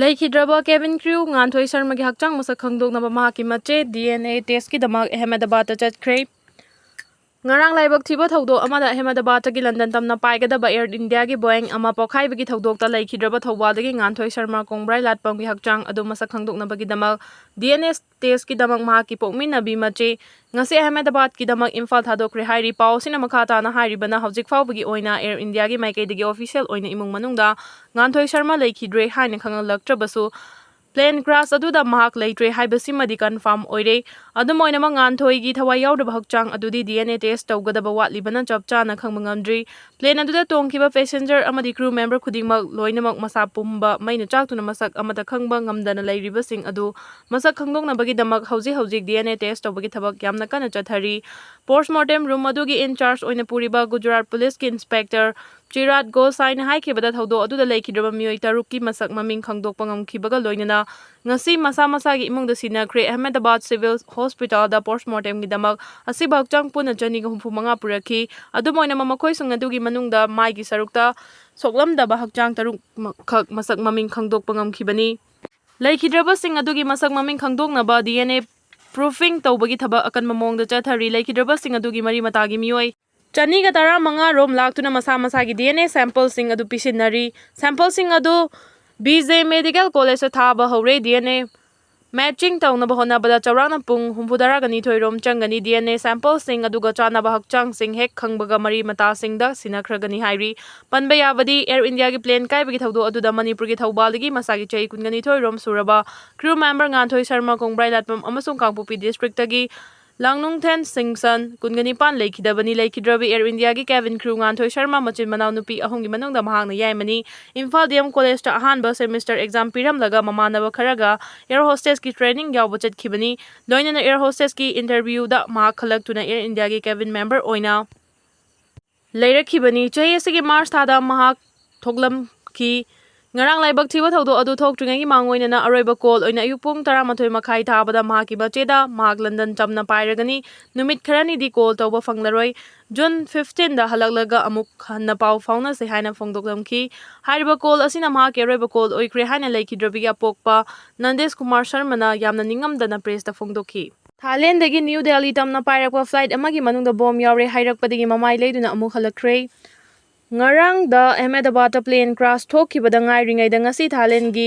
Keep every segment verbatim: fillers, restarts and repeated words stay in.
ꯂꯩꯈꯤꯗ꯭ꯔꯕ cabin crew ꯉꯥꯟꯊꯣꯏ ꯁꯔꯃꯒꯤ ꯍꯛꯆꯥꯡ ꯃꯁꯛ ꯈꯪꯗꯣꯛꯅꯕ ꯃꯍꯥꯛꯀꯤ ꯃꯆꯦ DNA test ꯀꯤꯗꯃꯛ ꯑꯍꯃꯦꯗꯕꯥꯗꯇ ꯆꯠꯈ꯭ꯔꯦ꯫ ꯉꯔꯥꯡ ꯂꯥꯏꯕꯛ ꯊꯤꯕ ꯊꯧꯗꯣꯛ ꯑꯃꯗ ꯑꯍꯃꯦꯗꯕꯥꯗꯇꯒꯤ ꯂꯟꯗꯟ ꯇꯝꯅ ꯄꯥꯏꯒꯗꯕ Air India ꯒꯤ Boeing ꯑꯃ ꯄꯣꯈꯥꯏꯕꯒꯤ ꯊꯧꯗꯣꯛꯇ ꯂꯩꯈꯤꯗ꯭ꯔꯕ ꯊꯧꯕꯥꯜꯗꯒꯤ ꯉꯥꯟꯊꯣꯏ ꯁꯔꯃ ꯀꯣꯡꯕ꯭ꯔꯥꯏ ꯂꯥꯠꯄꯝꯒꯤ ꯍꯛꯆꯥꯡ ꯑꯗꯨ ꯃꯁꯛ ꯈꯪꯗꯣꯛꯅꯕꯒꯤꯗꯃꯛ DNA test ꯀꯤꯗꯃꯛ ꯃꯍꯥꯛꯀꯤ ꯄꯣꯛꯃꯤꯟꯅꯕꯤ ꯃꯆꯦ ꯉꯁꯤ ꯑꯍꯃꯦꯗꯕꯥꯗꯀꯤꯗꯃꯛ ꯏꯝꯐꯥꯜ ꯊꯥꯗꯣꯛꯈ꯭ꯔꯦ ꯍꯥꯏꯔꯤ꯫ ꯄꯥꯎ ꯑꯁꯤꯅ ꯃꯈꯥ ꯇꯥꯅ ꯍꯥꯏꯔꯤꯕꯅ, ꯍꯧꯖꯤꯛ ꯐꯥꯎꯕꯒꯤ ꯑꯣꯏꯅ Air India ꯒꯤ ꯃꯥꯏꯀꯩꯗꯒꯤ official ꯑꯣꯏꯅ ꯏꯃꯨꯡ ꯃꯅꯨꯡꯗ ꯉꯥꯟꯊꯣꯏ ꯁꯔꯃ ꯂꯩꯈꯤꯗ꯭ꯔꯦ ꯍꯥꯏꯅ ꯈꯪꯍꯜꯂꯛꯇ꯭ꯔꯕꯁꯨ, plane crash ꯑꯗꯨꯗ ꯃꯍꯥꯛ ꯂꯩꯇ꯭ꯔꯦ ꯍꯥꯏꯕꯁꯤꯃꯗꯤ confirm ꯑꯣꯏꯔꯦ꯫ ꯑꯗꯨꯝ ꯑꯣꯏꯅꯃꯛ, ꯉꯥꯟꯊꯣꯏꯒꯤ ꯊꯋꯥꯏ ꯌꯥꯎꯗꯕ ꯍꯛꯆꯥꯡ ꯑꯗꯨꯗꯤ DNA test ꯇꯧꯒꯗꯕ ꯋꯥꯠꯂꯤꯕꯅ ꯆꯞ ꯆꯥꯅ ꯈꯪꯕ ꯉꯝꯗ꯭ꯔꯤ꯫ Plane ꯑꯗꯨꯗ ꯇꯣꯡꯈꯤꯕ passenger ꯑꯃꯗꯤ crew member ꯈꯨꯗꯤꯡꯃꯛ ꯂꯣꯏꯅꯃꯛ ꯃꯁꯥ ꯄꯨꯝꯕ ꯃꯩꯅ ꯆꯥꯛꯇꯨꯅ ꯃꯁꯛ ꯑꯃꯠꯇ ꯈꯪꯕ ꯉꯝꯗꯅ ꯂꯩꯔꯤꯕꯁꯤꯡ ꯑꯗꯨ ꯃꯁꯛ ꯈꯪꯗꯣꯛꯅꯕꯒꯤꯗꯃꯛ ꯍꯧꯖꯤꯛ ꯍꯧꯖꯤꯛ DNA test ꯇꯧꯕꯒꯤ ꯊꯕꯛ ꯌꯥꯝꯅ ꯀꯟꯅ ꯆꯠꯊꯔꯤ꯫ Post mortem room ꯑꯗꯨꯒꯤ in charge ꯑꯣꯏꯅ ꯄꯨꯔꯤꯕ ꯒꯨꯖꯔꯥꯠ police ꯀꯤ inspector ꯆꯤꯔꯥꯠ ꯒꯣꯁꯥꯏꯅ ꯍꯥꯏꯈꯤꯕꯗ, ꯊꯧꯗꯣꯛ ꯑꯗꯨꯗ ꯂꯩꯈꯤꯗ꯭ꯔꯕ ꯃꯤꯑꯣꯏ ꯇꯔꯨꯛꯀꯤ ꯃꯁꯛ ꯃꯃꯤꯡ ꯈꯪꯗꯣꯛꯄ ꯉꯝꯈꯤꯕꯒ ꯂꯣꯏꯅꯅ ꯉꯁꯤ ꯃꯁꯥ ꯃꯁꯥꯒꯤ ꯏꯃꯨꯡꯗ ꯁꯤꯟꯅꯈ꯭ꯔꯦ꯫ ꯑꯍꯃꯦꯗꯕꯥꯗ Civil Hospital ꯗ post mortem ꯒꯤꯗꯃꯛ ꯑꯁꯤꯕ ꯍꯛꯆꯥꯡ ꯄꯨꯟꯅ ꯆꯅꯤꯒ ꯍꯨꯝꯐꯨ ꯃꯉꯥ ꯄꯨꯔꯛꯈꯤ꯫ ꯑꯗꯨꯝ ꯑꯣꯏꯅꯃꯛ, ꯃꯈꯣꯏꯁꯤꯡ ꯑꯗꯨꯒꯤ ꯃꯅꯨꯡꯗ ꯃꯥꯏꯒꯤ ꯁꯔꯨꯛꯇ ꯁꯣꯛꯂꯝꯗꯕ ꯍꯛꯆꯥꯡ ꯇꯔꯨꯛ ꯈꯛ ꯃꯁꯛ ꯃꯃꯤꯡ ꯈꯪꯗꯣꯛꯄ ꯉꯝꯈꯤꯕꯅꯤ꯫ ꯂꯩꯈꯤꯗ꯭ꯔꯕꯁꯤꯡ ꯑꯗꯨꯒꯤ ꯃꯁꯛ ꯃꯃꯤꯡ ꯈꯪꯗꯣꯛꯅꯕ DNA proving ꯇꯧꯕꯒꯤ ꯊꯕꯛ ꯑꯀꯟꯕ ꯃꯑꯣꯡꯗ ꯆꯠꯊꯔꯤ꯫ ꯂꯩꯈꯤꯗ꯭ꯔꯕꯁꯤꯡ ꯑꯗꯨꯒꯤ ꯃꯔꯤ ꯃꯇꯥꯒꯤ ꯃꯤꯑꯣꯏ ꯆꯅꯤꯒ ꯇꯔꯥꯃꯉꯥ ꯔꯣꯝ ꯂꯥꯛꯇꯨꯅ ꯃꯁꯥ ꯃꯁꯥꯒꯤ DNA sample ꯁꯤꯡ ꯑꯗꯨ ꯄꯤꯁꯤꯟꯅꯔꯤ꯫ Sample ꯁꯤꯡ ꯑꯗꯨ B J Medical College ꯇ ꯊꯥꯕ ꯍꯧꯔꯦ꯫ DNA matching ꯇꯧꯅꯕ ꯍꯣꯠꯅꯕꯗ ꯆꯥꯎꯔꯥꯛꯅ ꯄꯨꯡ ꯍꯨꯝꯐꯨꯇꯔꯥꯒ ꯅꯤꯊꯣꯏ ꯔꯣꯝ ꯆꯪꯒꯅꯤ꯫ DNA sample ꯁꯤꯡ ꯑꯗꯨꯒ ꯆꯥꯟꯅꯕ ꯍꯛꯆꯥꯡꯁꯤꯡ ꯍꯦꯛ ꯈꯪꯕꯒ ꯃꯔꯤ ꯃꯇꯥꯁꯤꯡꯗ ꯁꯤꯟꯅꯈ꯭ꯔꯒꯅꯤ ꯍꯥꯏꯔꯤ꯫ ꯄꯟꯕ ꯌꯥꯕꯗꯤ, Air India ꯒꯤ plane ꯀꯥꯏꯕꯒꯤ ꯊꯧꯗꯣꯛ ꯑꯗꯨꯗ ꯃꯅꯤꯄꯨꯔꯒꯤ ꯊꯧꯕꯥꯜꯗꯒꯤ ꯃꯁꯥꯒꯤ ꯆꯍꯤ ꯀꯨꯟꯒ ꯅꯤꯊꯣꯏ ꯔꯣꯝ ꯁꯨꯔꯕ crew member ꯉꯥꯟꯊꯣꯏ ꯁꯔꯃ ꯀꯣꯡꯕ꯭ꯔꯥꯏ ꯂꯥꯠꯄꯝ ꯑꯃꯁꯨꯡ ꯀꯥꯡꯄꯣꯛꯄꯤ district ꯇꯒꯤ ꯂꯥꯡꯅꯨꯡꯊꯦꯟ ꯁꯤꯡꯁꯟ, ꯀꯨꯟꯒ ꯅꯤꯄꯥꯟ ꯂꯩꯈꯤꯗꯕꯅꯤ꯫ ꯂꯩꯈꯤꯗ꯭ꯔꯕꯤ Air India ꯒꯤ cabin crew ꯉꯥꯟꯊꯣꯏ ꯁꯔꯃ ꯃꯆꯤꯟ ꯃꯅꯥꯎ ꯅꯨꯄꯤ ꯑꯍꯨꯝꯒꯤ ꯃꯅꯨꯡꯗ ꯃꯍꯥꯛꯅ ꯌꯥꯏꯃꯅꯤ꯫ ꯏꯝꯐꯥꯜ D M College ꯇ ꯑꯍꯥꯟꯕ semester exam ꯄꯤꯔꯝꯂꯒ ꯃꯃꯥꯟꯅꯕ ꯈꯔꯒ air hostess ꯀꯤ training ꯌꯥꯎꯕ ꯆꯠꯈꯤꯕꯅꯤ꯫ ꯂꯣꯏꯅꯅ air hostess ꯀꯤ interview ꯗ ꯃꯍꯥꯛ ꯈꯜꯂꯛꯇꯨꯅ Air India ꯒꯤ cabin member ꯑꯣꯏꯅ ꯂꯩꯔꯛꯈꯤꯕꯅꯤ꯫ ꯆꯍꯤ ꯑꯁꯤꯒꯤ March ꯊꯥꯗ ꯃꯍꯥꯛ ꯊꯣꯛꯂꯝꯈꯤ꯫ ꯉꯔꯥꯡ ꯂꯥꯏꯕꯛ ꯊꯤꯕ ꯊꯧꯗꯣꯛ ꯑꯗꯨ ꯊꯣꯛꯇ꯭ꯔꯤꯉꯩꯒꯤ ꯃꯥꯡꯑꯣꯏꯅꯅ ꯑꯔꯣꯏꯕ call ꯑꯣꯏꯅ ꯑꯌꯨꯛ ꯄꯨꯡ ꯇꯔꯥꯃꯥꯊꯣꯏ ꯃꯈꯥꯏ ꯊꯥꯕꯗ ꯃꯍꯥꯛꯀꯤ ꯃꯆꯦꯗ ꯃꯍꯥꯛ ꯂꯟꯗꯟ ꯇꯝꯅ ꯄꯥꯏꯔꯒꯅꯤ, ꯅꯨꯃꯤꯠ ꯈꯔꯅꯤꯗꯤ call ꯇꯧꯕ ꯐꯪꯂꯔꯣꯏ꯫ June fifteenꯗ ꯍꯜꯂꯛꯂꯒ ꯑꯃꯨꯛ ꯍꯟꯅ ꯄꯥꯎ ꯐꯥꯎꯅꯁꯦ ꯍꯥꯏꯅ ꯐꯣꯡꯗꯣꯛꯂꯝꯈꯤ꯫ ꯍꯥꯏꯔꯤꯕ call ꯑꯁꯤꯅ ꯃꯍꯥꯛꯀꯤ ꯑꯔꯣꯏꯕ call ꯑꯣꯏꯈ꯭ꯔꯦ ꯍꯥꯏꯅ ꯂꯩꯈꯤꯗ꯭ꯔꯕꯤꯒꯤ ꯑꯄꯣꯛꯄ ꯅꯟꯗꯦꯁ ꯀꯨꯃꯥꯔ ꯁꯔꯃꯅ ꯌꯥꯝꯅ ꯅꯤꯡꯉꯝꯗꯅ pressꯇ ꯐꯣꯡꯗꯣꯛꯈꯤ꯫ ꯊꯥꯏꯂꯦꯟꯗꯒꯤ ꯅ꯭ꯌꯨ ꯗꯦꯜꯂꯤ ꯇꯝꯅ ꯄꯥꯏꯔꯛꯄ flight ꯑꯃꯒꯤ ꯃꯅꯨꯡꯗ bomb ꯌꯥꯎꯔꯦ ꯍꯥꯏꯔꯛꯄꯗꯒꯤ ꯃꯃꯥꯏ ꯂꯩꯗꯨꯅ ꯑꯃꯨꯛ ꯍꯜꯂꯛꯈ꯭ꯔꯦ꯫ ꯉꯔꯥꯡꯗ ꯑꯍꯃꯦꯗꯕꯥꯗꯇ plane crash ꯊꯣꯛꯈꯤꯕꯗ ꯉꯥꯏꯔꯤꯉꯩꯗ ꯉꯁꯤ ꯊꯥꯏꯂꯦꯟꯗꯒꯤ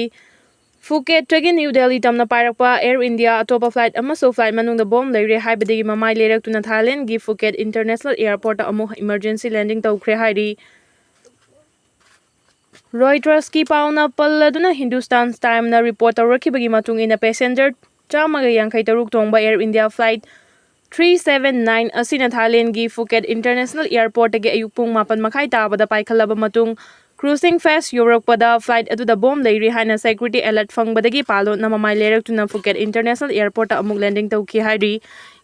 ꯐꯨꯀꯦꯠꯇꯒꯤ ꯅ꯭ꯌꯨ ꯗꯦꯜꯂꯤ ꯇꯝꯅ ꯄꯥꯏꯔꯛꯄ Air India ꯑꯇꯣꯞꯄ flight ꯑꯃꯁꯨ flight ꯃꯅꯨꯡꯗ bomb ꯂꯩꯔꯦ ꯍꯥꯏꯕꯗꯒꯤ ꯃꯃꯥꯏ ꯂꯩꯔꯛꯇꯨꯅ ꯊꯥꯏꯂꯦꯟꯗꯒꯤ ꯐꯨꯀꯦꯠ International Airportꯇ ꯑꯃꯨꯛ emergency landing ꯇꯧꯈ꯭ꯔꯦ ꯍꯥꯏꯔꯤ꯫ Reutersꯀꯤ ꯄꯥꯎꯅ ꯄꯜꯂꯗꯨꯅ Hindustan Timesꯅ report ꯇꯧꯔꯛꯈꯤꯕꯒꯤ ꯃꯇꯨꯡ ꯏꯟꯅ passenger ꯆꯥꯝꯃꯒ ꯌꯥꯡꯈꯩ ꯇꯔꯨꯛ ꯇꯣꯡꯕ Air India flight three seven nine ꯑꯁꯤꯅ ꯊꯥꯏꯂꯦꯟꯗꯒꯤ ꯐꯨꯀꯦꯠ International Airportꯇꯒꯤ ꯑꯌꯨꯛ ꯄꯨꯡ ꯃꯥꯄꯟ ꯃꯈꯥꯏ ꯇꯥꯕꯗ ꯄꯥꯏꯈꯠꯂꯕ ꯃꯇꯨꯡ, cruising phase ꯌꯧꯔꯛꯄꯗ flight ꯑꯗꯨꯗ bomb ꯂꯩꯔꯤ ꯍꯥꯏꯅ security alert ꯐꯪꯕꯗꯒꯤ ꯄꯥꯏꯂꯣꯠꯅ ꯃꯃꯥꯏ ꯂꯩꯔꯛꯇꯨꯅ ꯐꯨꯀꯦꯠ International Airportꯇ ꯑꯃꯨꯛ landing ꯇꯧꯈꯤ ꯍꯥꯏꯔꯤ꯫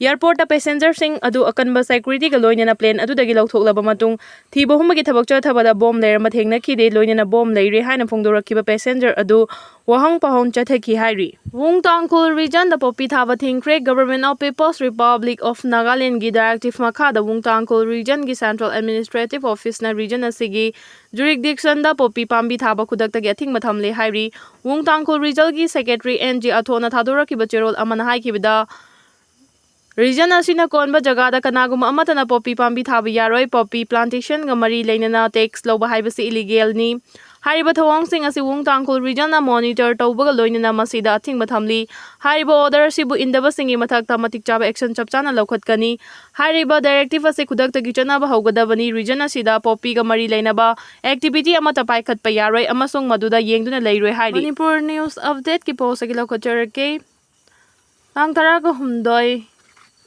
Airportꯇ passengerꯁꯤꯡ ꯑꯗꯨ ꯑꯀꯟꯕ securityꯒ ꯂꯣꯏꯅꯅ plane ꯑꯗꯨꯗꯒꯤ ꯂꯧꯊꯣꯛꯂꯕ ꯃꯇꯨꯡ, ꯊꯤꯕ ꯍꯨꯝꯕꯒꯤ ꯊꯕꯛ ꯆꯠꯊꯕꯗ bomb ꯂꯩꯔꯝꯕ ꯊꯦꯡꯅꯈꯤꯗꯦ, ꯂꯣꯏꯅꯅ bomb ꯂꯩꯔꯦ ꯍꯥꯏꯅ ꯐꯣꯡꯗꯣꯔꯛꯈꯤꯕ passenger ꯑꯗꯨ ꯋꯥꯍꯪ ꯄꯥꯎꯍꯪ ꯆꯠꯊꯈꯤ ꯍꯥꯏꯔꯤ꯫ ꯋꯨꯡ ꯇꯥꯡꯈꯨꯜ regionꯗ poppy ꯊꯥꯕ ꯊꯤꯡꯈ꯭ꯔꯦ꯫ Government of People's Republic of Nagalandꯒꯤ directive ꯃꯈꯥꯗ ꯋꯨꯡ ꯇꯥꯡꯈꯨꯜ regionꯒꯤ Central Administrative Officeꯅ region ꯑꯁꯤꯒꯤ jurisdictionꯗ poppy ꯄꯥꯝꯕꯤ ꯊꯥꯕ ꯈꯨꯗꯛꯇꯒꯤ ꯑꯊꯤꯡꯕ ꯊꯝꯂꯦ ꯍꯥꯏꯔꯤ꯫ ꯋꯨꯡ ꯇꯥꯡꯈꯨꯜ regionꯒꯤ secretary N G ꯑꯊꯣꯅ ꯊꯥꯗꯣꯔꯛꯈꯤꯕ ꯆꯦꯔꯣꯜ ꯑꯃꯅ ꯍꯥꯏꯈꯤꯕꯗ, region ꯑꯁꯤꯅ ꯀꯣꯟꯕ ꯖꯒꯥꯗ ꯀꯅꯥꯒꯨꯝꯕ ꯑꯃꯠꯇꯅ poppy ꯄꯥꯝꯕꯤ ꯊꯥꯕ ꯌꯥꯔꯣꯏ꯫ Poppy plantationꯒ ꯃꯔꯤ ꯂꯩꯅꯅ tax ꯂꯧꯕ ꯍꯥꯏꯕꯁꯤ illegalꯅꯤ꯫ ꯍꯥꯏꯔꯤꯕ ꯊꯧꯑꯣꯡꯁꯤꯡ ꯑꯁꯤ ꯋꯨꯡ ꯇꯥꯡꯈꯨꯜ regionꯅ monitor ꯇꯧꯕꯒ ꯂꯣꯏꯅꯅ ꯃꯁꯤꯗ ꯑꯊꯤꯡꯕ ꯊꯝꯂꯤ꯫ ꯍꯥꯏꯔꯤꯕ order ꯑꯁꯤꯕꯨ ꯏꯟꯗꯕꯁꯤꯡꯒꯤ ꯃꯊꯛꯇ ꯃꯇꯤꯛ ꯆꯥꯕ action ꯆꯞ ꯆꯥꯅ ꯂꯧꯈꯠꯀꯅꯤ꯫ ꯍꯥꯏꯔꯤꯕ directive ꯑꯁꯤ ꯈꯨꯗꯛꯇꯒꯤ ꯆꯠꯅꯕ ꯍꯧꯒꯗꯕꯅꯤ꯫ Region ꯑꯁꯤꯗ poppyꯒ ꯃꯔꯤ ꯂꯩꯅꯕ activity ꯑꯃꯠꯇ ꯄꯥꯏꯈꯠꯄ ꯌꯥꯔꯣꯏ ꯑꯃꯁꯨꯡ ꯃꯗꯨꯗ ꯌꯦꯡꯗꯨꯅ ꯂꯩꯔꯣꯏ ꯍꯥꯏꯔꯤ꯫ Manipur News Updateꯀꯤ post ꯑꯁꯤ ꯂꯧꯈꯠꯆꯔꯛꯀꯦ꯫ ꯇꯥꯡ ꯇꯔꯥꯒ ꯍꯨꯝꯗꯣꯏ,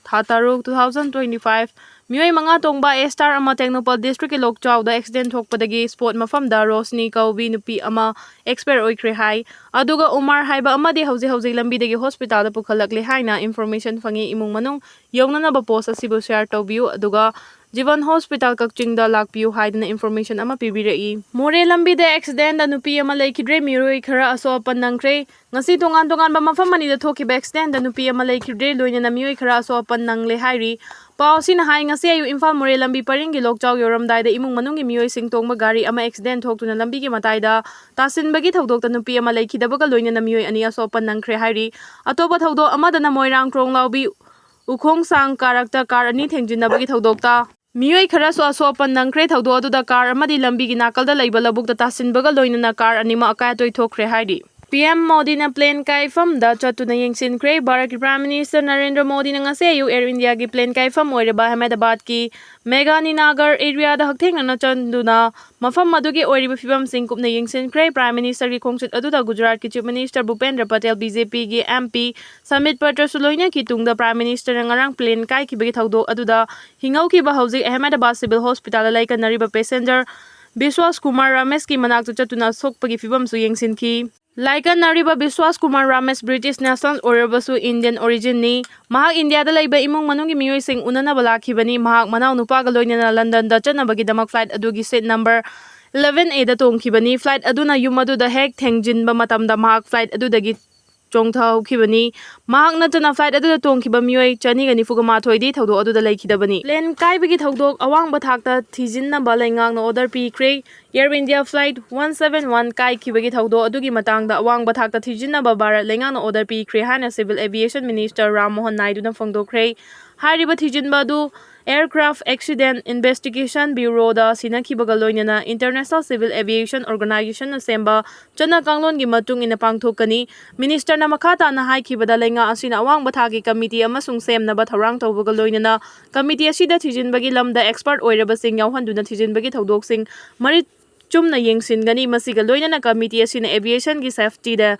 ꯊꯥ ꯇꯔꯨꯛ, two thousand twenty five꯫ ꯃꯤꯑꯣꯏ ꯃꯉꯥ ꯇꯣꯡꯕ Star ꯑꯃ ꯇꯦꯡꯅꯧꯄꯜ districtꯀꯤ ꯂꯣꯛꯆꯥꯎꯗ accident ꯊꯣꯛꯄꯗꯒꯤ spot ꯃꯐꯝꯗ ꯔꯣꯁꯅꯤ ꯀꯧꯕꯤ ꯅꯨꯄꯤ ꯑꯃ expire ꯑꯣꯏꯈ꯭ꯔꯦ ꯍꯥꯏ꯫ ꯑꯗꯨꯒ ꯎꯃꯥꯔ ꯍꯥꯏꯕ ꯑꯃꯗꯤ ꯍꯧꯖꯤꯛ ꯍꯧꯖꯤꯛ ꯂꯝꯕꯤꯗꯒꯤ hospitalꯗ ꯄꯨꯈꯠꯂꯛꯂꯦ ꯍꯥꯏꯅ information ꯐꯪꯉꯤ꯫ ꯏꯃꯨꯡ ꯃꯅꯨꯡ ꯌꯧꯅꯅꯕ post ꯑꯁꯤꯕꯨ share ꯇꯧꯕꯤꯌꯨ꯫ ꯑꯗꯨꯒ ꯖꯤꯕꯟ ꯍꯣꯁꯄꯤꯇꯥꯜ ꯀꯛꯆꯤꯡꯗ ꯂꯥꯛꯄꯤꯌꯨ ꯍꯥꯏꯗꯨꯅ ꯏꯟꯐꯣꯔꯃꯦꯁꯟ ꯑꯃ ꯄꯤꯕꯤꯔꯛꯏ꯫ ꯃꯣꯔꯦ ꯂꯝꯕꯤꯗ ꯑꯦꯛꯁꯤꯗꯦꯟꯗ ꯅꯨꯄꯤ ꯑꯃ ꯂꯩꯈꯤꯗ꯭ꯔꯦ, ꯃꯤꯑꯣꯏ ꯈꯔ ꯑꯁꯣꯛ ꯑꯄꯟ ꯅꯪꯈ꯭ꯔꯦ꯫ ꯉꯁꯤ ꯇꯣꯉꯥꯟ ꯇꯣꯉꯥꯟꯕ ꯃꯐꯝ ꯑꯅꯤꯗ ꯊꯣꯛꯈꯤꯕ ꯑꯦꯛꯁꯤꯗꯦꯟꯗ ꯅꯨꯄꯤ ꯑꯃ ꯂꯩꯈꯤꯗ꯭ꯔꯦ, ꯂꯣꯏꯅꯅ ꯃꯤꯑꯣꯏ ꯈꯔ ꯑꯁꯣꯛ ꯑꯄꯟ ꯅꯪꯂꯦ ꯍꯥꯏꯔꯤ꯫ ꯄꯥꯎ ꯑꯁꯤꯅ ꯍꯥꯏ, ꯉꯁꯤ ꯑꯌꯨꯛ ꯏꯝꯐꯥꯜ ꯃꯣꯔꯦ ꯂꯝꯕꯤ ꯄꯔꯤꯡꯒꯤ ꯂꯣꯛꯆꯥꯎ ꯌꯧꯔꯝꯗꯥꯏꯗ ꯏꯃꯨꯡ ꯃꯅꯨꯡꯒꯤ ꯃꯤꯑꯣꯏꯁꯤꯡ ꯇꯣꯡꯕ ꯒꯥꯔꯤ ꯑꯃ ꯑꯦꯛꯁꯤꯗꯦꯟ ꯊꯣꯛꯇꯨꯅ ꯂꯝꯕꯤꯒꯤ ꯃꯇꯥꯏꯗ ꯇꯥꯁꯤꯟꯕꯒꯤ ꯊꯧꯗꯣꯛꯇ ꯅꯨꯄꯤ ꯑꯃ ꯂꯩꯈꯤꯗꯕꯒ ꯂꯣꯏꯅꯅ ꯃꯤꯑꯣꯏ ꯑꯅꯤ ꯑꯁꯣꯛ ꯑꯄꯟ ꯅꯪꯈ꯭ꯔꯦ ꯍꯥꯏꯔꯤ꯫ ꯑꯇꯣꯞꯄ ꯊꯧꯗꯣꯛ ꯑꯃꯗꯅ ꯃꯣꯏꯔꯥꯡ ꯀ꯭ꯔꯣꯡꯂꯥꯎꯕꯤ ꯎꯈꯣꯡꯁꯥꯡ ꯀꯥꯔꯛꯇ ꯀꯥꯔ ꯑꯅꯤ ꯊꯦꯡꯖꯤꯟꯅꯕꯒꯤ ꯊꯧꯗꯣꯛꯇ ꯃꯤꯑꯣꯏ ꯈꯔꯁꯨ ꯑꯁꯣꯛ ꯑꯄꯟ ꯅꯪꯈ꯭ꯔꯦ꯫ ꯊꯧꯗꯣꯛ ꯑꯗꯨꯗ ꯀꯥꯔ ꯑꯃꯗꯤ ꯂꯝꯕꯤꯒꯤ ꯅꯥꯀꯜꯗ ꯂꯩꯕ ꯂꯧꯕꯨꯛꯇ ꯇꯥꯁꯤꯟꯕꯒ ꯂꯣꯏꯅꯅ ꯀꯥꯔ ꯑꯅꯤꯃꯛ ꯑꯀꯥꯏ ꯑꯇꯣꯏ ꯊꯣꯛꯈ꯭ꯔꯦ ꯍꯥꯏꯔꯤ꯫ ꯄꯤ ꯑꯦꯝ ꯃꯣꯗꯤꯅ ꯄ꯭ꯂꯦꯟ ꯀꯥꯏꯐꯝꯗ ꯆꯠꯇꯨꯅ ꯌꯦꯡꯁꯤꯟꯈ꯭ꯔꯦ꯫ ꯚꯥꯔꯠꯀꯤ ꯄ꯭ꯔꯥꯏꯝ ꯃꯤꯅꯤꯁꯇꯔ ꯅꯔꯦꯟꯗ꯭ꯔ ꯃꯣꯗꯤꯅ ꯉꯁꯤ ꯑꯌꯨꯛ ꯑꯦꯌꯔ ꯏꯟꯗꯤꯌꯥꯒꯤ ꯄ꯭ꯂꯦꯟ ꯀꯥꯏꯐꯝ ꯑꯣꯏꯔꯤꯕ ꯑꯍꯃꯦꯗꯕꯥꯗꯀꯤ ꯃꯦꯒꯥꯅꯤꯅꯒꯔ ꯑꯦꯔꯤꯌꯥꯗ ꯍꯛꯊꯦꯡꯅꯅ ꯆꯪꯗꯨꯅ ꯃꯐꯝ ꯑꯗꯨꯒꯤ ꯑꯣꯏꯔꯤꯕ ꯐꯤꯕꯝꯁꯤꯡ ꯀꯨꯞꯅ ꯌꯦꯡꯁꯤꯟꯈ꯭ꯔꯦ꯫ ꯄ꯭ꯔꯥꯏꯝ ꯃꯤꯅꯤꯁꯇꯔꯒꯤ ꯈꯣꯡꯆꯠ ꯑꯗꯨꯗ ꯒꯨꯖꯔꯥꯠꯀꯤ chief minister Bhupendra Patel, B J ꯄꯤꯒꯤ ꯑꯦꯝ ꯄꯤ ꯁꯃꯤꯠ ꯄꯇ꯭ꯔꯁꯨ ꯂꯣꯏꯅꯈꯤ꯫ ꯇꯨꯡꯗ ꯄ꯭ꯔꯥꯏꯝ ꯃꯤꯅꯤꯁꯇꯔꯅ ꯉꯔꯥꯡ ꯄ꯭ꯂꯦꯟ ꯀꯥꯏꯈꯤꯕꯒꯤ ꯊꯧꯗꯣꯛ ꯑꯗꯨꯗ ꯍꯤꯡꯍꯧꯈꯤꯕ ꯍꯧꯖꯤꯛ ꯑꯍꯃꯦꯗꯕꯥꯗ ꯁꯤꯚꯤꯜ ꯍꯣꯁꯄꯤꯇꯥꯜꯗ ꯂꯩꯀꯟꯅꯔꯤꯕ ꯄꯦꯁꯦꯟꯖꯔ ꯕꯤꯁ꯭ꯋꯥꯁ ꯀꯨꯃꯥꯔ ꯔꯥꯃꯦꯁꯀꯤ ꯃꯅꯥꯛꯇ ꯆꯠꯇꯨꯅ ꯁꯣꯛꯄꯒꯤ ꯐꯤꯕꯝꯁꯨ ꯌꯦꯡꯁꯤꯟꯈꯤ꯫ ꯂꯥꯏꯀꯠꯅꯔꯤꯕ ꯕꯤꯁ꯭ꯋꯥꯁ ꯀꯨꯃꯥꯔ ꯔꯥꯃꯦꯁ ꯕ꯭ꯔꯤꯇꯤꯁ ꯅꯦꯁꯅꯦꯜ ꯑꯣꯏꯔꯕꯁꯨ ꯏꯟꯗꯤꯌꯟ ꯑꯣꯔꯤꯖꯤꯟꯅꯤ꯫ ꯃꯍꯥꯛ ꯏꯟꯗꯤꯌꯥꯗ ꯂꯩꯕ ꯏꯃꯨꯡ ꯃꯅꯨꯡꯒꯤ ꯃꯤꯑꯣꯏꯁꯤꯡ ꯎꯅꯅꯕ ꯂꯥꯛꯈꯤꯕꯅꯤ꯫ ꯃꯍꯥꯛ ꯃꯅꯥꯎ ꯅꯨꯄꯥꯒ ꯂꯣꯏꯅꯅ ꯂꯟꯗꯟꯗ ꯆꯠꯅꯕꯒꯤꯗꯃꯛ ꯐ꯭ꯂꯥꯏꯠ ꯑꯗꯨꯒꯤ ꯁꯤꯠ ꯅꯝꯕꯔ eleven A ꯗ ꯇꯣꯡꯈꯤꯕꯅꯤ꯫ ꯐ꯭ꯂꯥꯏꯠ ꯑꯗꯨꯅ ꯌꯨꯝ ꯑꯗꯨꯗ ꯍꯦꯛ ꯊꯦꯡꯖꯤꯟꯕ ꯃꯇꯝꯗ ꯃꯍꯥꯛ ꯐ꯭ꯂꯥꯏꯠ ꯑꯗꯨꯗꯒꯤ ꯆꯣꯡꯊꯍꯧꯈꯤꯕꯅꯤ꯫ ꯃꯍꯥꯛ ꯅꯠꯇꯅ ꯐ꯭ꯂꯥꯏꯠ ꯑꯗꯨꯗ ꯇꯣꯡꯈꯤꯕ ꯃꯤꯑꯣꯏ ꯆꯅꯤꯒ ꯅꯤꯐꯨꯒ ꯃꯥꯊꯣꯏꯗꯤ ꯊꯧꯗꯣꯛ ꯑꯗꯨꯗ ꯂꯩꯈꯤꯗꯕꯅꯤ꯫ ꯄ꯭ꯂꯦꯟ ꯀꯥꯏꯕꯒꯤ ꯊꯧꯗꯣꯛ ꯑꯋꯥꯡꯕ ꯊꯥꯛꯇ ꯊꯤꯖꯤꯟꯅꯕ ꯂꯩꯉꯥꯛꯅ ꯑꯣꯔꯗꯔ ꯄꯤꯈ꯭ꯔꯦ꯫ Air India flight one seven one ꯀꯥꯏꯈꯤꯕꯒꯤ ꯊꯧꯗꯣꯛ ꯑꯗꯨꯒꯤ ꯃꯇꯥꯡꯗ ꯑꯋꯥꯡꯕ ꯊꯥꯛꯇ ꯊꯤꯖꯤꯟꯅꯕ ꯚꯥꯔꯠ ꯂꯩꯉꯥꯛꯅ ꯑꯣꯔꯗꯔ ꯄꯤꯈ꯭ꯔꯦ ꯍꯥꯏꯅ civil aviation minister Ram Mohan ꯅꯥꯏꯗꯨꯅ ꯐꯣꯡꯗꯣꯛꯈ꯭ꯔꯦ꯫ ꯍꯥꯏꯔꯤꯕ ꯊꯤꯖꯤꯟꯕ ꯑꯗꯨ ꯑꯦꯌꯔꯀ꯭ꯔꯥꯐ ꯑꯦꯛꯁꯤꯗꯦꯟ ꯏꯟꯚꯦꯁꯇꯤꯒꯦꯁꯟ ꯕ꯭ꯌꯨꯔꯣꯗ ꯁꯤꯟꯅꯈꯤꯕꯒ ꯂꯣꯏꯅꯅ ꯏꯟꯇꯔꯅꯦꯁꯅꯦꯜ ꯁꯤꯚꯤꯜ ꯑꯦꯚꯤꯌꯦꯁꯟ ꯑꯣꯔꯒꯅꯥꯏꯖꯦꯁꯟꯅ ꯁꯦꯝꯕ ꯆꯠꯅ ꯀꯥꯡꯂꯣꯟꯒꯤ ꯃꯇꯨꯡ ꯏꯟꯅ ꯄꯥꯡꯊꯣꯛꯀꯅꯤ꯫ ꯃꯤꯅꯤꯁꯇꯔꯅ ꯃꯈꯥ ꯇꯥꯅ ꯍꯥꯏꯈꯤꯕꯗ, ꯂꯩꯉꯥꯛ ꯑꯁꯤꯅ ꯑꯋꯥꯡꯕ ꯊꯥꯛꯀꯤ ꯀꯃꯤꯇꯤ ꯑꯃꯁꯨꯡ ꯁꯦꯝꯅꯕ ꯊꯧꯔꯥꯡ ꯇꯧꯕꯒ ꯂꯣꯏꯅꯅ ꯀꯃꯤꯇꯤ ꯑꯁꯤꯗ ꯊꯤꯖꯤꯟꯕꯒꯤ ꯂꯝꯗ ꯑꯦꯛꯁꯄꯔꯠ ꯑꯣꯏꯔꯕꯁꯤꯡ ꯌꯥꯎꯍꯟꯗꯨꯅ ꯊꯤꯖꯤꯟꯕꯒꯤ ꯊꯧꯗꯣꯛꯁꯤꯡ ꯃꯔꯤꯛ ꯆꯨꯝꯅ ꯌꯦꯡꯁꯤꯟꯒꯅꯤ꯫ ꯃꯁꯤꯒ ꯂꯣꯏꯅꯅ ꯀꯃꯤꯇꯤ ꯑꯁꯤꯅ ꯑꯦꯚꯤꯌꯦꯁꯟꯒꯤ ꯁꯦꯐꯇꯤꯗ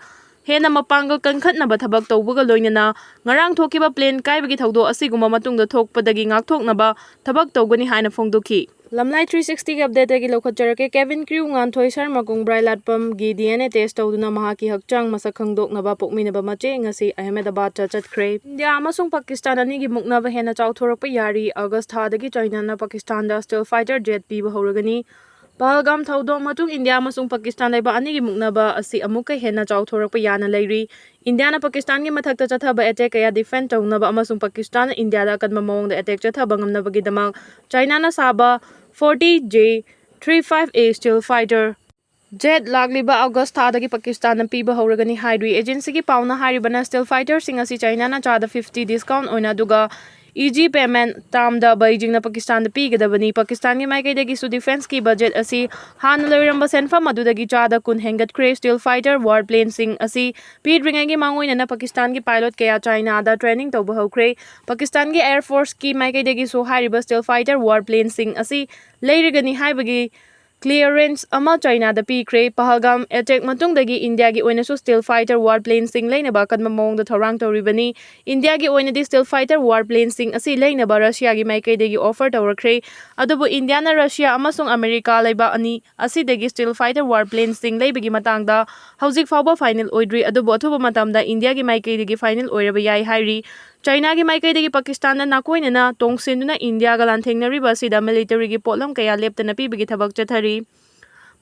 ꯍꯦꯟꯅ ꯃꯄꯥꯡꯒꯜ ꯀꯟꯈꯠꯅꯕ ꯊꯕꯛ ꯇꯧꯕꯒ ꯂꯣꯏꯅꯅ ꯉꯔꯥꯡ ꯊꯣꯛꯈꯤꯕ ꯄ꯭ꯂꯦꯟ ꯀꯥꯏꯕꯒꯤ ꯊꯧꯗꯣꯛ ꯑꯁꯤꯒꯨꯝꯕ ꯃꯇꯨꯡꯗ ꯊꯣꯛꯄꯗꯒꯤ ꯉꯥꯛꯊꯣꯛꯅꯕ ꯊꯕꯛ ꯇꯧꯒꯅꯤ ꯍꯥꯏꯅ ꯐꯣꯡꯗꯣꯛꯈꯤ꯫ ꯂꯝꯂꯥꯏ three sixty ꯒꯤ update ꯇꯒꯤ ꯂꯧꯈꯠꯆꯔꯛꯀꯦ꯫ Cabin crew Nganthoi Sharma ꯀꯣꯡꯕ꯭ꯔꯥꯏ ꯂꯥꯠꯄꯝꯒꯤ D N A test ꯇꯧꯗꯨꯅ ꯃꯍꯥꯛꯀꯤ ꯍꯛꯆꯥꯡ ꯃꯁꯛ ꯈꯪꯗꯣꯛꯅꯕ ꯄꯣꯛꯃꯤꯟꯅꯕ ꯃꯆꯦ ꯉꯁꯤ ꯑꯍꯃꯦꯗꯕꯥꯗꯇ ꯆꯠꯈ꯭ꯔꯦ꯫ ꯏꯟꯗꯤꯌꯥ ꯑꯃꯁꯨꯡ ꯄꯥꯀꯤꯁꯇꯥꯟ ꯑꯅꯤꯒꯤ ꯃꯨꯛꯅꯕ ꯍꯦꯟꯅ ꯆꯥꯎꯊꯣꯔꯛꯄ ꯌꯥꯔꯤ꯫ ꯑꯣꯒꯁ ꯊꯥꯗꯒꯤ ꯆꯥꯏꯅꯥꯅ ꯄꯥꯀꯤꯁꯇꯥꯟꯗ stealth fighter jet ꯄꯤꯕ ꯍꯧꯔꯒꯅꯤ꯫ ꯄꯍꯜꯒꯥꯝ ꯊꯧꯗꯣꯛ ꯃꯇꯨꯡ ꯏꯟꯗꯤꯌꯥ ꯑꯃꯁꯨꯡ ꯄꯥꯀꯤꯁꯇꯥꯟ ꯂꯩꯕꯥꯛ ꯑꯅꯤꯒꯤ ꯃꯨꯛꯅꯕ ꯑꯁꯤ ꯑꯃꯨꯛꯀ ꯍꯦꯟꯅ ꯆꯥꯎꯊꯣꯔꯛꯄ ꯌꯥꯅ ꯂꯩꯔꯤ꯫ ꯏꯟꯗꯤꯌꯥꯅ ꯄꯥꯀꯤꯁꯇꯥꯟꯒꯤ ꯃꯊꯛꯇ ꯆꯠꯊꯕ attack ꯀꯌꯥ defend ꯇꯧꯅꯕ ꯑꯃꯁꯨꯡ ꯄꯥꯀꯤꯁꯇꯥꯟꯅ ꯏꯟꯗꯤꯌꯥꯗ ꯑꯀꯟꯕ ꯃꯑꯣꯡꯗ attack ꯆꯠꯊꯕ ꯉꯝꯅꯕꯒꯤꯗꯃꯛ ꯆꯥꯏꯅꯥꯅ ꯁꯥꯕ forty J thirty-five A stealth fighter jet ꯂꯥꯛꯂꯤꯕ ꯑꯣꯒꯁ ꯊꯥꯗꯒꯤ ꯄꯥꯀꯤꯁꯇꯥꯟꯅ ꯄꯤꯕ ꯍꯧꯔꯒꯅꯤ ꯍꯥꯏꯔꯤ꯫ Agency ꯒꯤ ꯄꯥꯎꯅ ꯍꯥꯏꯔꯤꯕꯅ stealth fighter ꯁꯤꯡ ꯑꯁꯤ ꯆꯥꯏꯅꯥꯅ ꯆꯥꯗ fifty discount ꯑꯣꯏꯅ, ꯑꯗꯨꯒ easy payment term ꯗ ꯕꯩꯖꯤꯡꯅ ꯄꯥꯀꯤꯁꯇꯥꯟꯗ ꯄꯤꯒꯗꯕꯅꯤ꯫ ꯄꯥꯀꯤꯁꯇꯥꯟꯒꯤ ꯃꯥꯏꯀꯩꯗꯒꯤꯁꯨ defence ꯀꯤ budget ꯑꯁꯤ ꯍꯥꯟꯅ ꯂꯩꯔꯝꯕ ꯁꯦꯟꯐꯝ ꯑꯗꯨꯗꯒꯤ ꯆꯥꯗ ꯀꯨꯟ ꯍꯦꯟꯒꯠꯈ꯭ꯔꯦ꯫ Stealth fighter war plane ꯁꯤꯡ ꯑꯁꯤ ꯄꯤꯗ꯭ꯔꯤꯉꯩꯒꯤ ꯃꯥꯡꯑꯣꯏꯅꯅ ꯄꯥꯀꯤꯁꯇꯥꯟꯒꯤ pilot ꯀꯌꯥ ꯆꯥꯏꯅꯥꯗ training ꯇꯧꯕ ꯍꯧꯈ꯭ꯔꯦ꯫ ꯄꯥꯀꯤꯁꯇꯥꯟꯒꯤ Air Force ꯀꯤ ꯃꯥꯏꯀꯩꯗꯒꯤꯁꯨ ꯍꯥꯏꯔꯤꯕ stealth fighter war plane ꯁꯤꯡ ꯑꯁꯤ ꯂꯩꯔꯒꯅꯤ ꯍꯥꯏꯕꯒꯤ clearance ꯑꯃ ꯆꯥꯏꯅꯥꯗ ꯄꯤꯈ꯭ꯔꯦ꯫ ꯄꯍꯜꯒꯥꯝ attack ꯃꯇꯨꯡꯗꯒꯤ ꯏꯟꯗꯤꯌꯥꯒꯤ ꯑꯣꯏꯅꯁꯨ stealth fighter war plane ꯁꯤꯡ ꯂꯩꯅꯕ ꯑꯀꯟꯕ ꯃꯑꯣꯡꯗ ꯊꯧꯔꯥꯡ ꯇꯧꯔꯤꯕꯅꯤ꯫ ꯏꯟꯗꯤꯌꯥꯒꯤ ꯑꯣꯏꯅꯗꯤ stealth fighter war plane ꯁꯤꯡ ꯑꯁꯤ ꯂꯩꯅꯕ ꯔꯁꯤꯌꯥꯒꯤ ꯃꯥꯏꯀꯩꯗꯒꯤ offer ꯇꯧꯔꯛꯈ꯭ꯔꯦ꯫ ꯑꯗꯨꯕꯨ ꯏꯟꯗꯤꯌꯥꯅ ꯔꯁꯤꯌꯥ ꯑꯃꯁꯨꯡ ꯑꯃꯦꯔꯤꯀꯥ ꯂꯩꯕꯥꯛ ꯑꯅꯤ ꯑꯁꯤꯗꯒꯤ stealth fighter war plane ꯁꯤꯡ ꯂꯩꯕꯒꯤ ꯃꯇꯥꯡꯗ ꯍꯧꯖꯤꯛ ꯐꯥꯎꯕ final ꯑꯣꯏꯗ꯭ꯔꯤ, ꯑꯗꯨꯕꯨ ꯑꯊꯨꯕ ꯃꯇꯝꯗ ꯏꯟꯗꯤꯌꯥꯒꯤ ꯃꯥꯏꯀꯩꯗꯒꯤ final ꯑꯣꯏꯔꯕ ꯌꯥꯏ ꯍꯥꯏꯔꯤ꯫ ꯆꯥꯏꯅꯥꯒꯤ ꯃꯥꯏꯀꯩꯗꯒꯤ ꯄꯥꯀꯤꯁꯇꯥꯟꯗ ꯅꯥꯀꯣꯏꯅꯅ ꯇꯣꯡꯁꯤꯟꯗꯨꯅ ꯏꯟꯗꯤꯌꯥꯒ ꯂꯥꯟꯊꯦꯡꯅꯔꯤꯕ ꯑꯁꯤꯗ military ꯒꯤ ꯄꯣꯠꯂꯝ ꯀꯌꯥ ꯂꯦꯞꯇꯅ ꯄꯤꯕꯒꯤ ꯊꯕꯛ ꯆꯠꯊꯔꯤ꯫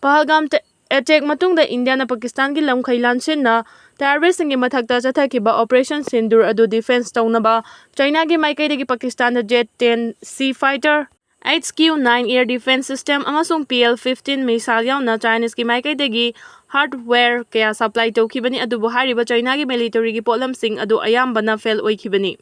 ꯄꯍꯜꯒꯥꯝ ꯇ-, attack ꯃꯇꯨꯡꯗ ꯏꯟꯗꯤꯌꯥꯅ ꯄꯥꯀꯤꯁꯇꯥꯟꯒꯤ ꯂꯝꯈꯩ ꯂꯥꯟꯁꯤꯟꯅ terrorist ꯁꯤꯡꯒꯤ ꯃꯊꯛꯇ ꯆꯠꯊꯈꯤꯕ Operation Sindoor ꯑꯗꯨ defence ꯇꯧꯅꯕ ꯆꯥꯏꯅꯥꯒꯤ ꯃꯥꯏꯀꯩꯗꯒꯤ ꯄꯥꯀꯤꯁꯇꯥꯟꯗ J ten C fighter, H Q nine air defence system ꯑꯃꯁꯨꯡ P L fifteen missile ꯌꯥꯎꯅ Chinese ꯀꯤ ꯃꯥꯏꯀꯩꯗꯒꯤ hardware ꯀꯌꯥ supply ꯇꯧꯈꯤꯕꯅꯤ, ꯑꯗꯨꯕꯨ ꯍꯥꯏꯔꯤꯕ ꯆꯥꯏꯅꯥꯒꯤ military ꯒꯤ ꯄꯣꯠꯂꯝꯁꯤꯡ ꯑꯗꯨ ꯑꯌꯥꯝꯕꯅ fail ꯑꯣꯏꯈꯤꯕꯅꯤ꯫